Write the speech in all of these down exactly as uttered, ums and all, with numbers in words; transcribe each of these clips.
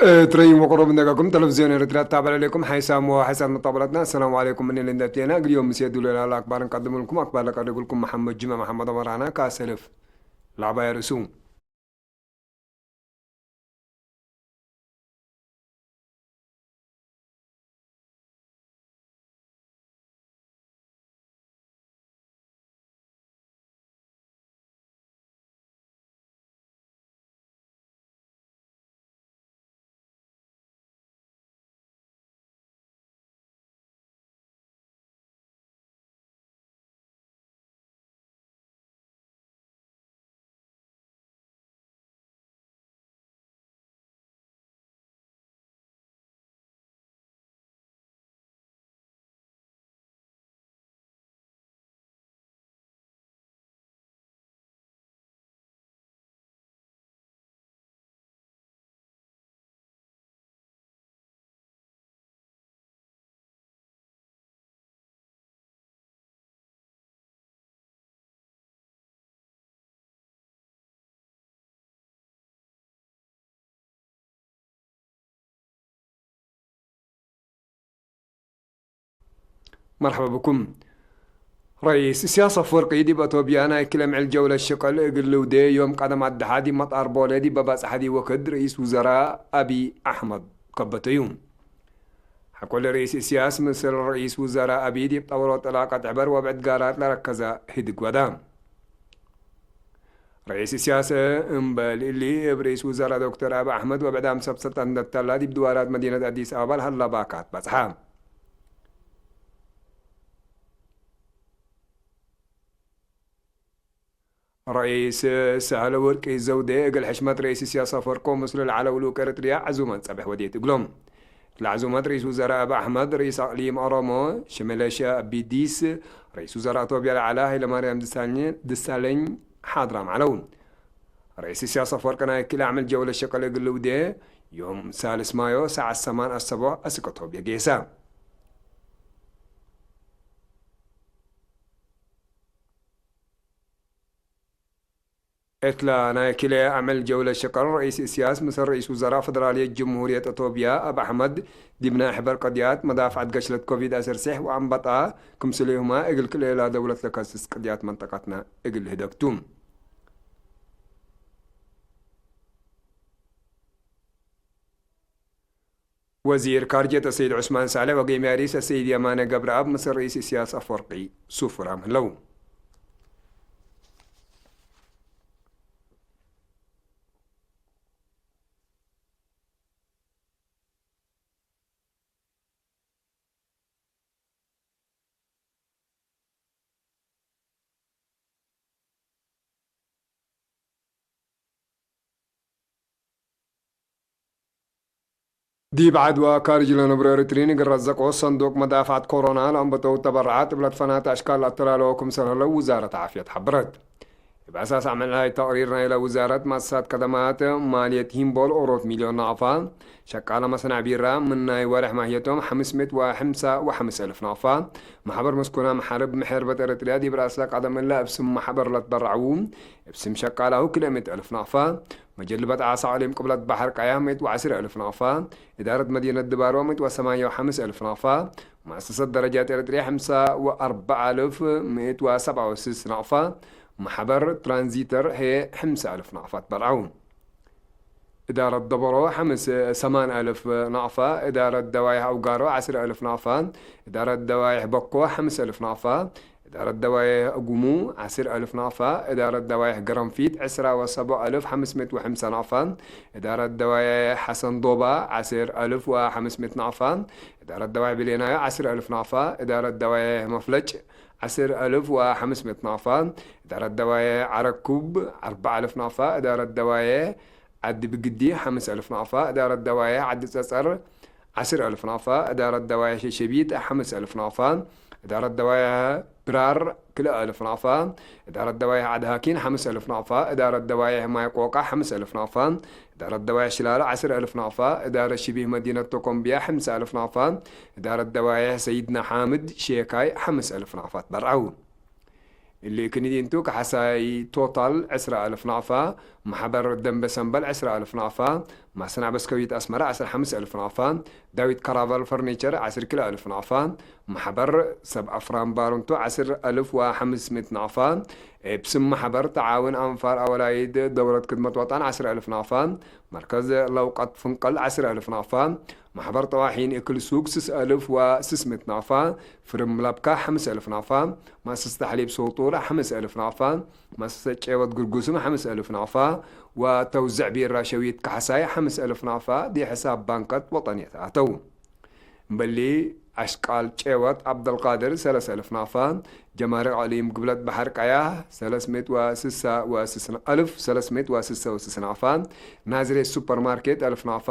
እትረዩም ወቅሩብ እንደጋኩም ተለፍዝዮን ኤረትርያ ትታበዕ ለሌኩም ሓይሳም ወሓይሳት መጣበለትና። አሰላሙ ዓለይኩም። እኔ ልንደቴና እግል ዮም ምስየዱ ለላለ አክባር እንቀድምልኩም። አክባር ለቀርብልኩም መሐመድ ጅመ መሐመድ አመራና ካሰልፍ ለአባይ ርእሱ። መርሐበ ብኩም። ረኢስ እስያስ አፈወርቂ ዲብ አቶብያ ናይ ክል አምዕል ጀውለት ሽቅል እግል ልውዴ ዮም ቀደም አደሓ ዲብ መጣር ቦሌ ዲብ በበጽሐ ዲብ ወክድ ረኢስ ውዘራእ አቢይ አሕመድ ከበተዩ። ሐቆለ ረኢስ እስያስ ምስል ረኢስ ውዘራእ አቢይ ዲብ ጠወሮ ጥላቀት ዕበር ወብዕድ ጋራት ለረከዘ ህድግ ወዳ። ረኢስ እስያስ እምበል እሊ፣ እብ ረኢስ ውዘራእ ዶክተር አቢ አሕመድ ወብዕዳም ሰብ ሰልጠን እንደ ተላ፣ ዲብ ድዋራት መዲነት አዲስ አበባ ለሀላ ባካት በጽሐ። ረኢስ ሳህለ ወርቂ ዘውዴ እግል ሕሽመት ረኢስ እስያስ አፈወርቂ ምስሉ ለዐለው ልኡክ ኤረትርያ ዕዙመት ጸብሕ ወዴት እግሎም። ለዕዙመት ረኢስ ውዘራእ አቢ አሕመድ፣ ረኢስ አቅሊም ኦሮሞ ሽመለሸ አቢዲስ፣ ረኢስ ውዘራእ ኢትዮጵያ ለዐለ ሀይለማርያም ደሳለኝ፣ ደሳለኝ ሓድራም ዐለው። ረኢስ እስያስ አፈወርቂ ናይ ክልኤ አምዕል ጀውለት ሽቅል እግል ልውዴ፣ ዮም ሳልስ ማዮ ሰዓት ሰማን አሰቦዕ አስክ ኢትዮጵያ ጌሰ። እትለ ናይ ክልኤ አምዕል ጀውለት ሽቅል፣ ረኢስ እስያስ ምስል ረኢስ ውዘራእ ፈደራልየት ጅምሁርየት አቶብያ አቢ አሕመድ፣ ዲብ ናይ ሕበር ቅድያት መዳፍዐት ገሽለት ኮቪድ አሰርሴሕ ወአንበጣ ክምስሌሁመ እግል ክልኤላ ደውለት ለከስስ ቅድያት መንጠቀትነ እግል ልህደግ ቱ። ወዚር ካርጀት አሰይድ ዑስማን ሳልሕ ወጌምያ ሪስ አሰይድ የማነ ገብረአብ ምስል ረኢስ እስያስ አፈወርቂ ሱፍራም ህለው። ዲብ ዐድዋ ካርጅ ለነብሮ ኤረትርዪን እግል ረዘቆ ሰንዱቅ መዳፍዐት ኮሮና ለአንበተው ተበረዓት እብ ለትፈናተ አሽካል ለአተላልዎ ክምሰል ህለው ውዛረት ዓፍየት ሐበረት። እብ አሳስ ዐመል ሀይ ተቅሪር ናይለ ውዛረት፣ መአሰሳት ከደማት ማልየት ሂምቦል ኦሮት ሚልዮን ናቅፋ፣ ሸቃለ መስነዕ ቢራ ምን ናይ ወሬሕ ማህየቶም ሐምስ ምእት ወሐምሳ ወሐምስ አልፍ ናቅፋ፣ መሕበር መስኩናም ሐርብ ምሕርበት ኤረትርያ ዲብ ረአስለ ቀደም እለ እብ ስም መሕበር ለትበረዐዉ፣ እብ ስም ሸቃላሁ ክልኤ ምእት አልፍ ናቅፋ፣ መጀልበት ዓሳ አቅሊም ቅብለት በሐር ቀያህ ምእት ወዐስር አልፍ ናቅፋ፣ እዳረት መዲነት ድባርወ ምእት ወሰማንየ ወሐምስ አልፍ ናቅፋ፣ መአሰሰት ደረጃት ኤረትርየ ሐምሳ ወአርበዕ አልፍ ምእት ወሰብዓ ወስስ ናቅፋ፣ መሕበር ትራንዚተር ህዬ ሐምሳ አልፍ ናቅፋ ትበርዐው። እዳረት ደበሮ ሐምስ ሰማን አልፍ ናቅፋ፣ እዳረት ደዋይሕ አውጋሮ ዐስር አልፍ ናቅፋ፣ እዳረት ደዋይሕ በኮ ሐምስ አልፍ ናቅፋ፣ እዳረት ደዋይሕ እጉሙ ዐስር አልፍ ናቅፋ፣ እዳረት ደዋይሕ ገረንፊት ዕስራ ወሰቦዕ አልፍ ሐምስ ምእት ወሐምሳ ናቅፋ፣ እዳረት ደዋይሕ ሐሰን ዶባ ዐስር አልፍ ወሐምስ ምእት ናቅፋ፣ እዳረት ደዋይሕ ብሌናዮ ዐስር አልፍ ናቅፋ፣ እዳረት ደዋይሕ መፍለጭ ዐስር አልፍ ወሐምስ ምእት ናቅፋ፣ እዳረት ደዋይሕ ዐረኩብ አርበዕ አልፍ ናቅፋ፣ እዳረት ደዋይሕ ዐዲ ብግዲ ሐምስ አልፍ ናቅፋ፣ እዳረት ደዋይሕ ዐዲ ጸጸር ዐስር አልፍ ናቅፋ፣ እዳረት ደዋይሕ ሸሸቢት ሐምስ አልፍ ናቅፋ፣ እዳረት ደዋይሕ ብራር ክልኤ አልፍ ናቅፋ፣ እዳረት ደዋይሕ ዐዲ ሃኪን ሐምስ አልፍ ናቅፋ፣ እዳረት ደዋይሕ ማይ ቆቃ ሐምስ አልፍ ናቅፋ፣ እዳረት ደዋይሕ ሽላሎ ዐስር አልፍ ናቅፋ፣ እዳረት ሽቢህ መዲነት ቶኮምብያ ሐምስ አልፍ ናቅፋ፣ እዳረት ደዋይሕ ሰይድና ሓምድ ሼካይ ሐምስ አልፍ ናቅፋ ትበርዐው። እሊ ክንዲንቱ ከሐሳይ ቶታል ዕስራ አልፍ ናቅፋ፣ መሕበር ደንበ ሰምበል ዕስራ አልፍ ናቅፋ፣ ማሰናዕ በስከዊት አስመረ ዐስር ሐምስ አልፍ ናቅፋ፣ ዳዊት ካራቫል ፈርኒቸር ዐስር ክልኤ አልፍ ናቅፋ፣ መሕበር ሰብ አፍራም ባርንቱ ዐስር አልፍ ወሐምስ ምእት ናቅፋ፣ እብ ስም መሕበር ተዓውን አንፋር አወላይድ ደውረት ክድመት ወጣን ዐስር አልፍ ናቅፋ፣ መርከዝ ለውቀት ፍንቀል ዐስር አልፍ ናቅፋ፣ መሕበር ጠዋሒን እክል ሱግ ስስ አልፍ ወስስ ምእት ናቅፋ፣ ፍርም ለብካ ሐምስ አልፍ ናቅፋ፣ መአሰሰት ተሕሊብ ሶጡር ሐምስ አልፍ ናቅፋ፣ መአሰሰት ጨወት ግርጉስም ሐምስ አልፍ ናቅፋ፣ ወተውዝዕ ቢራ ሸዊት ከሐሳይ ሐምስ አልፍ ናቅፋ ዲብ ሕሳብ ባንከት ወጠንየት አተው። እምበሊ አሽቃል ጨወት ዐብደልቃድር ሰለስ አልፍ ናቅፋ፣ ጀማሪቅ ዕሊም ግብለት በሐር ቀያህ ሰለስ ምእት ወስሳ ወስስ አልፍ ሰለስ ምእት ወስሳ ወስስ ናቅፋ፣ ናዝሬት ሱፐርማርኬት አልፍ ናቅፋ፣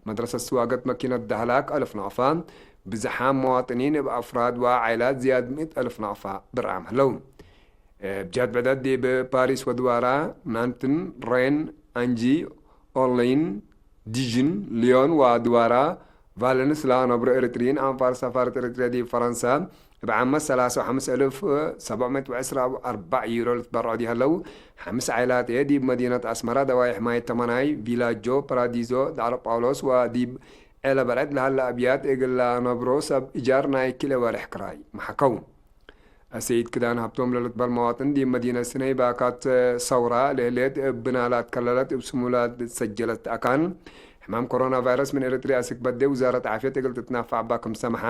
መድረሰት ስዋገት መኪነት ደህላክ አልፍ ናቅፋ፣ ብዝሓም መዋጥኒን እብ አፍራድ ወዓይላት ዝያድ ምእት አልፍ ናቅፋ ብርዓም ህለው። እብ ጀህት ብዕደት ዲብ ፓሪስ ወድዋራ፣ ናንትን፣ ሬን፣ አንጂ፣ ኦርሊን፣ ዲጅን፣ ሊዮን ወድዋራ ቫለንስ ለአነብሮ ኤሪትርዪን አንፋር ሰፋረት ኤሪትርያ ዲብ ፈረንሳ፣ እብ ዓመት ሰላሳ ወሐምስ አልፍ ሰብዕ ምእት ወዕስራ ወአርበዕ ዩሮ ልትበረዑ ዲብ ህለው፣ ሐምስ ዓይላት እየ ዲብ መዲነት አስመራ ደዋይሕ ማይ ተመናይ፣ ቪላጆ፣ ፓራዲዞ፣ ዳዕሮ ጳውሎስ ወዲብ ዔለ በርዕድ ለሀለ አብያት እግል ለአነብሮ ሰብ እጃር ናይ ክልኤ ወሬሕ ክራይ መሐከው። አሰይድ ክዳን ሀብቶም ለልትበል መዋጥን ዲብ መዲነት ስነይ ባካት ሰውራ ለህሌት እብ ብናላት ከለለት እብ ስሙላት ሰጀለት አካን ሕማም ኮሮና ቫይረስ ምን ኤረትርያ አስክ በዴ ውዛረት ዓፍየት እግል ትትናፈዕ እባ ክም ሰምሐ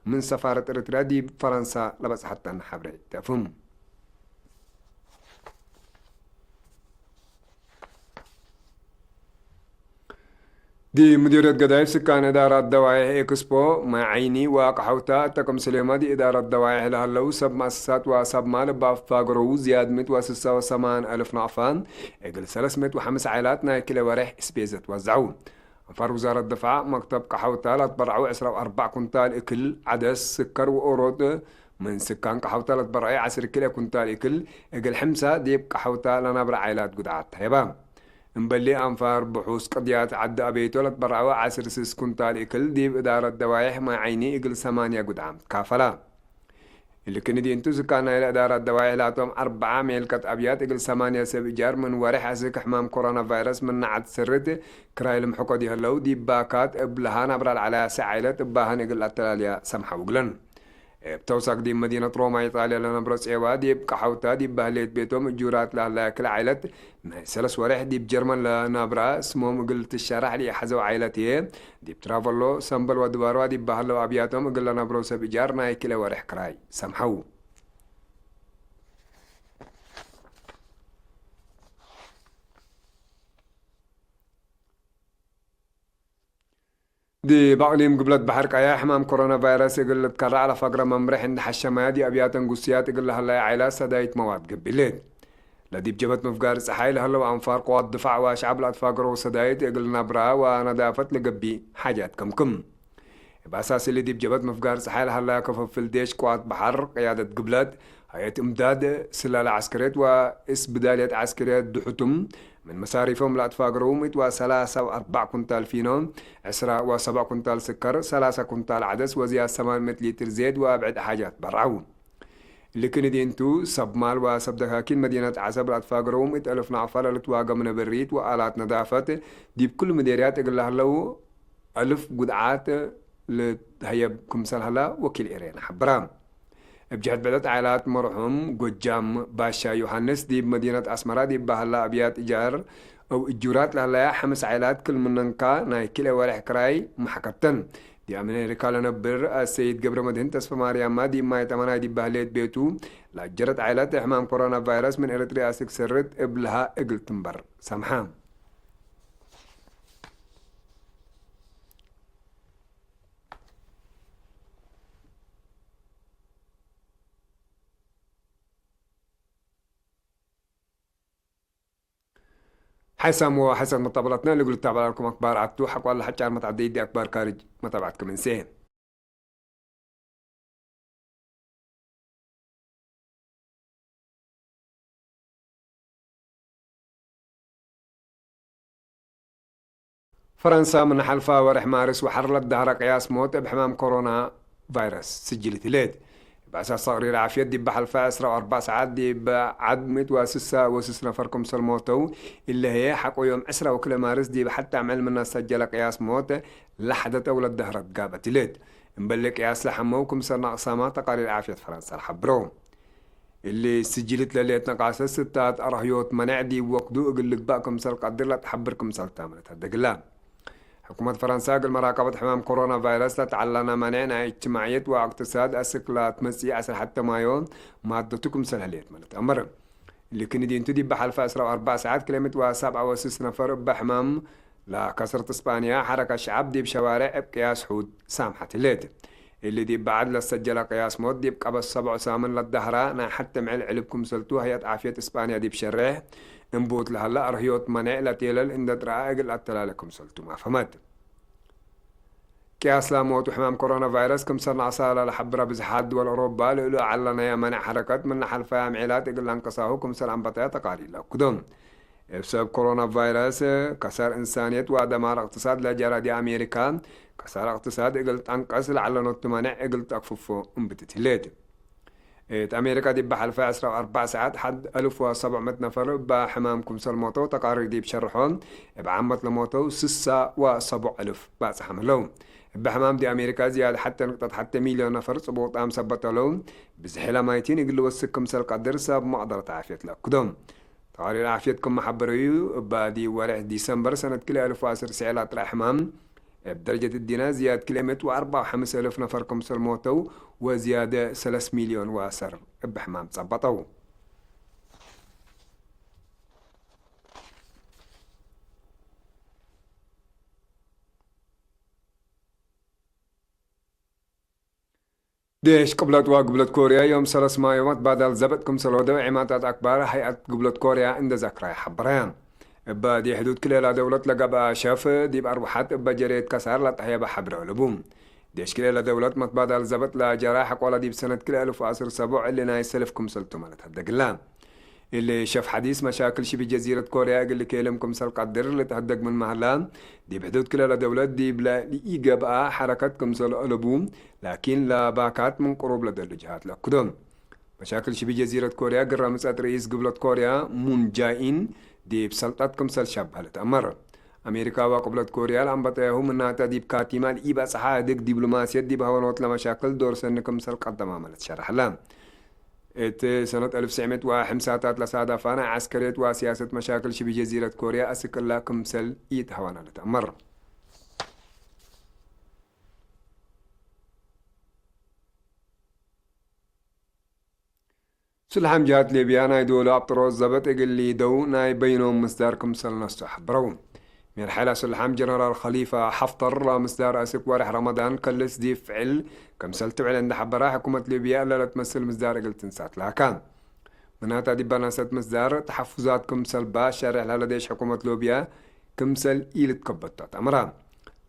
ምን ሰፋረት ኤረትርያ ዲብ ፈረንሳ ለበጽሐተን ሐብሬ ተፍህም። ዲብ ምዲርየት ገዳይፍ ስካን እዳራት ደዋይሕ ኤክስፖ፣ ማይ ዓይኒ ወአቅሐውታ እተ ክምስሌመ ዲብ እዳራት ደዋይሕ ለሀለው ሰብ መአሰሳት ወሰብ ማል እብ አፋግረው ዝያድ ምእት ወስሳ ወሰማን አልፍ ናቅፋ እግል ሰለስ ምእት ወሐምስ ዓይላት ናይ ክልኤ ወሬሕ እስቤዘት ወዘዐው። አንፋር ውዛረት ድፋዕ፣ መክተብ ቀሐውታ ለአትበረዐው ዕስራ ወአርበዕ ኩንታል እክል ዐደስ፣ ስከር ወኦሮት፣ ምን ስካን ቀሐውታ ለትበረዐ ዐስር ክልኤ ኩንታል እክል፣ እግል ሕምሳ ዲብ ቀሐውታ ለነብረ ዓይላት ጉድዓት ሀይባ። እምበሊ አንፋር ብሑስ ቅድያት ዐዲ አቤቶ ለትበረዐወ ዐስር ስስ ኩንታል እክል፣ ዲብ እዳረት ደዋይሕ ማይ ዓይኒ እግል ሰማንያ ጉድዓም ትካፈላ። እሊ ክንዲ እንቱ፣ ስካን ናይለ እዳራት ደዋይሕ ላቶም አርበዓ ሜልከት አብያት እግል ሰማንያ ሰብ እጃር ምን ወሬሕ አስክ ሕማም ኮሮና ቫይረስ ምንዓት ስርት ክራይ ልምሕቆ ዲህለው፣ ዲብ ባካት እብ ለሃ ናብራ ለዐለያ ሰ ዓይለት እባህን እግል አተላልያ ሰምሐው እግለን። እብ ተውሳክ ዲብ መዲነት ሮማ ኢጣልያ ለነብሮ ጼዋ ዲብ ቀሐውታ ዲብ ባህሌት ቤቶም እጁራት ለሀለያ ክል ዓይለት ናይ ሰለስ ወሬሕ ዲብ ጀርመን ለነብራ ስሞም እግል ትሸራሕ ለኢሐዘው ዓይለት ህዬ ዲብ ትራቨሎ፣ ሰምበል ወድባርዋ ዲብ በሀለው አብያቶም እግል ለነብሮ ሰብ እጃር ናይ ክልኤ ወሬሕ ክራይ ሰምሐው። ዲብ አቅሊም ግብለት በሐር ቀያሕ ሕማም ኮሮና ቫይረስ እግል ልትከረዕ ለፈግረ መምሬሕ እንዴ ሐሸመያ፣ ዲብ አብያተን ጉስያት እግል ለሀለየ ዓይላት ሰዳይት መዋት ገብእ ሌት። ለዲብ ጀብህት ምፍጋር ጸሓይ ለሀለው አንፋር ቅዋት ድፋዕ ወአሽዓብ ለአትፋገረው ሰዳይት እግል ነብራ ወነዳፈት ለገብእ ሓጃት ክምክም። እብ አሳስ እሊ ዲብ ጀብህት ምፍጋር ጸሓይ ለሀለያ ክፍፍል ዴሽ ቅዋት በሐር፣ ቅያደት ግብለት፣ ሀይአት እምዳድ፣ ስላለ ዐስከርየት ወእስብዳልየት ዐስከርየት ድሑቱም፣ ምን መሳሪፎም ለአትፋገረው ምእት ወሰላሳ ወአርበዕ ኩንታል ፊኖ፣ ዕስራ ወሰብዕ ኩንታል ስከር፣ ሰላሳ ኩንታል ዐደስ ወዝያድ ሰማን ምእት ሊትር ዜድ ወብዕድ ሓጃት በርዐው። እሊ ክንዲ እንቱ፣ ሰብ ማል ወሰብ ደካኪን መዲነት ዐሰብ ለአትፋገረው ምእት አልፍ ናቅፋ ለልትዋገም ነብሪት ወአላት ነዳፈት ዲብ ክሉ ምዴርያት እግል ለሀለው አልፍ ጉድዓት ልትሀየብ ክምሰል ሀላ ወኪል ኤሬና ሐብራ። እብ ጀህት ብዕደት ዓይላት መርሑም ጎጃም ባሻ ዮሐንስ ዲብ መዲነት አስመራ ዲብ በሀላ አብያት እጃር እብ እጁራት ለሀለያ ሐምስ ዓይላት ክል ምነንካ ናይ ክልኤ ወሬሕ ክራይ መሐከብተን። ዲብ አሜሪካ ለነብር አሰይድ ገብረመድህን ተስፈማርያማ ዲብ ማይ ጠመናይ ዲብ በህሌት ቤቱ ለአጀረት ዓይላት ሕማም ኮሮና ቫይረስ ምን ኤረትርያ አስክ ስርት እብ ለሃ እግል ትንበር ሰምሐ። ሓይሳም ወሓይሳት መታበላትና፣ እግል ልታበላልኩም አክባር ዐቱ፣ ሐቆ ለሐጫር መትዓደይ ዲ አክባር ካርጅ መታብዐት ክምንሴ። ፈረንሳ ምን ሐልፋ ወርሕ ማርስ ወሐር ለትደሀረ ቅያስ ሞት እብ ሕማም ኮሮና ቫይረስ ስጅልት ህሌት። ብዕሳስ ተቅሪር ዓፍየት ዲብ በሐልፈ ዕስራ ወአርበዕ ሰዓት ዲብ ዐድ ምእት ወስሳ ወስስ ነፈር ክምሰል ሞተው፣ እለ ህዬ ሐቆ ዮም ዕስራ ወክልኤ ማርስ ዲብ ሐቴ አምዕል ምነ ሰጀለ ቅያስ ሞት ለሐደተ ወለደህረት ጋብአት ህሌት። እምበሊ ቅያስ ለሐመው ክምሰል ነቅሳማ ተቃሪር ዓፍየት ፈረንሳ ለሐብረው። እሊ ስጅልት ለህሌት ነቃሰት ስታት አርህዮት መኔዕ ዲብ ወክዱ እግል ልግባእ ክምሰል ቀድር ለትሐብር ክምሰል ታመነት ሀደግላ። ሕኩመት ፈረንሳ እግል መራቀበት ሕማም ኮሮና ቫይረስ ለተዐለነ መኔዕ ናይ እጅትማዕየት ወእቅትሳድ አስክ ለትመጽእ ዐስር ሐቴ ማዮ ማደቱ ክምሰል ህሌት መለት አመረ። እሊ ክንዲንቱ ዲብ ሐልፈ ዕስራ ወአርበዕ ሰዓት ክልኤ ምእት ወሰብዓ ወስስ ነፈር እበ ሕማም ለከስረት እስጳንያ ሐረከት ሸዐብ ዲብ ሸዋሬዕ እብ ቅያስ ሑድ ሳምሐት ህሌት። እሊ ዲብ በዐድ ለሰጀለ ቅያስ ሞት ዲብ ቀበት ሰብዑ ሳምን ለደህራ ናይ ሐቴ ምዕል ዕልብ ክምሰልቱ ሀይአት ዓፍየት እስጳንያ ዲብ ሸሬሕ እንቡት ለሀለ አርህዮት መኔዕ ለቴለል እንደ ትረአ እግል አተላለ ክምሰልቱ ማፈመት። ቅያስ ለሞት ወሕማም ኮሮና ቫይረስ ክምሰል ነቅሳ ለለሐብረ ብዝሓት ድወል አውሮፓ ልእሉ ዐለነየ መኔዕ ሐረከት ምነ ሐልፈየ አምዒላት እግል ለአንቅሳሁ ክምሰል አንበጠየ ተቃሪር ለአክዶ። እብ ሰብ ኮሮና ቫይረስ ከሰር እንሳንየት ወደማር እቅትሳድ ለጀረ ዲብ አሜሪካ፣ ከሰር እቅትሳድ እግል ጠንቀስ ለዐለኖቱ መኔዕ እግል ተአክፍፎ እንብትት ህሌት። እት አሜሪካ ዲብ ሐልፈ ዕስራ ወአርበዕ ሰዓት ሐድ አልፍ ወሰብዕ ምእት ነፈር እበ ሕማም ክምሰል ሞተው ተቃሪር ዲብ ሸርሖ፣ እብ ዓመት ለሞተው ስሳ ወሰቡዕ አልፍ ባጽሓም ህለው። እበ ሕማም ዲብ አሜሪካ ዝያድ ሐቴ ንቅጠት ሐቴ ሚልዮን ነፈር ጽቡቅ ጣም ሰበት ዐለው። ብዝሒ ለማይቲን እግል ልወስክ ክምሰል ቀድር ሰብ መቅደረት ዓፍየት ለአክዶ። ተቃሪር ዓፍየት ክም ሐበረዩ፣ እበ ዲብ ወሬሕ ዲሰምበር ሰነት ክልኤ አልፍ ወዐስር ስዕል አጥረአ ሕማም፣ እብ ደረጀት እዲነ ዝያድ ክልኤ ምእት ወአርበዕ ወሐምስ አልፍ ነፈር ክምሰል ሞተው፣ ወዝያደ ሰለስ ሚልዮን ወአሰር እብ ሕማም ጸበጠው። ዴሽ ቅብለት ወግብለት ኮርያ ዮም ሰለስ ማዮ መትባዳል ዘበጥ ክምሰል ወደው ዒማታት አክባር ሀይአት ግብለት ኮርያ እንደ ዘክራይ ሐበረ። እበ ዲብ ሕዱድ ክልኤላ ደውለት ለገብአ ሸፍ ዲብ አርወሐት እበ ጀሬት ከሳር ለጠህየበ ሐብረ አለቡ። ዴሽ ክልኤላ ደውለት መትባዳል ዘበጥ ለጀራ ሐቆለ ዲብ ሰነት ክልኤ አልፍ ወዐስር ሰቡዕ እሊ ናይ ሰልፍ ክምሰልቱ ማለት ሀደግላ። እሊ ሸፍ ሐዲስ መሻክል ሽቢ ጀዚረት ኮርያ እግል ልኬልም ክምሰል ቀድር ልትሀደግ ምን መሀላ፣ ዲብ ሕዱድ ክለ ለደውለት ዲብ ለኢገብአ ሐረከት ክምሰል አለቡ፣ ላኪን ለባካት ምን ቅሩብ ለደሉ ጀሃት ለአክዶ። መሻክል ሽቢ ጀዚረት ኮርያ ግረ ምጸት ርኢስ ግብለት ኮርያ ሙን ጃኢን ዲብ ሰልጠት ክምሰል ሸብሀ ልትአመር። አሜሪካ ወቅብለት ኮርያ ለአንበጠያሁ ምናተ ዲብ ካቲማ ለኢበጽሐ እድግ ዲብሎማስየት ዲብ ሀወኖት ለመሻክል ዶር ሰኒ ክምሰል ቀደማመ ልትሸረሐለ። እት ሰነት አልፍ ትስዕ ምእት ወሐምሳታት ለሳዳፋ ናይ ዐስከርየት ወሲያሰት መሻክል ሽቢ ጀዚረት ኮርያ አስክ እላ ክምሰል ኢተሀወነ ልትአመር። ስልሓም ጀሃት ሊብያ ናይ ዶሉ አብጥሮስ ዘበጥ እግል ሊደው ናይ በይኖም ምስዳር ክምሰል ነስቶ ሐብረው። ሜርሐላ ስልሓም ጀነራል ኸሊፋ ሐፍተር ለምስዳር አስክ ወርሕ ረመዳን ከልስ ዲብ ፍዕል ክምሰል ትውዕል እንደ ሐበራ፣ ሕኩመት ሊብያ እለ ለትመስል ምስዳር እግል ትንሳት ለሀካ። ምናተ ዲብ በናሰት ምስዳር ተሐፉዛት ክምሰል ባሸሬሕ ለለዴሽ ሕኩመት ሊብያ ክምሰል ኢልትከበቶ ተአምራ።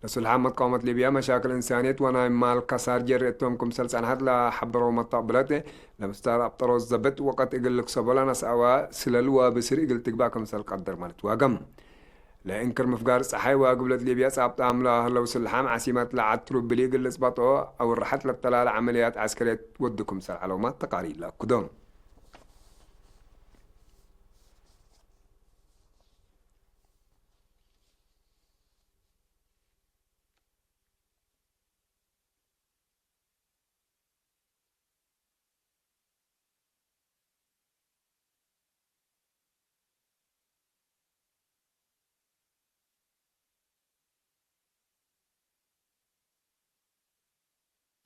ለሱልሓም መትቃወመት ሊብያ መሻክል እንሳንየት ወናይ ማል ከሳር ጀሬ እቶም ክምሰል ጸንሐት ለሐበረው መተቅብለት፣ ለምስዳር አብጠሮስ ዘብጥ ወቀት እግል ልክሰቦ ለነስአወ ስለል ወብስር እግል ትግባእ ክምሰል ቀድር ማለት ዋገም። ለእንክር ምፍጋር ጸሓይ ወግብለት ሊብያ ጻብጣም ለህለው ስልሓም ዓሲመት ለዐድ ትሩብሊ እግል ልጽበጦ አውርሐት ለተላለ ዐመልያት ዐስከርየት ወዱ ክምሰል ዐለውማት ተቃሪር ለአክዶ።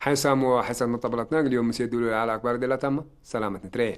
ሓይሳም ወሐሰን መጠበለትና እግል ዮም ምሴ ዱሉ ለዐለ አክባር ደላታማ ሰላመት ንትረኤ።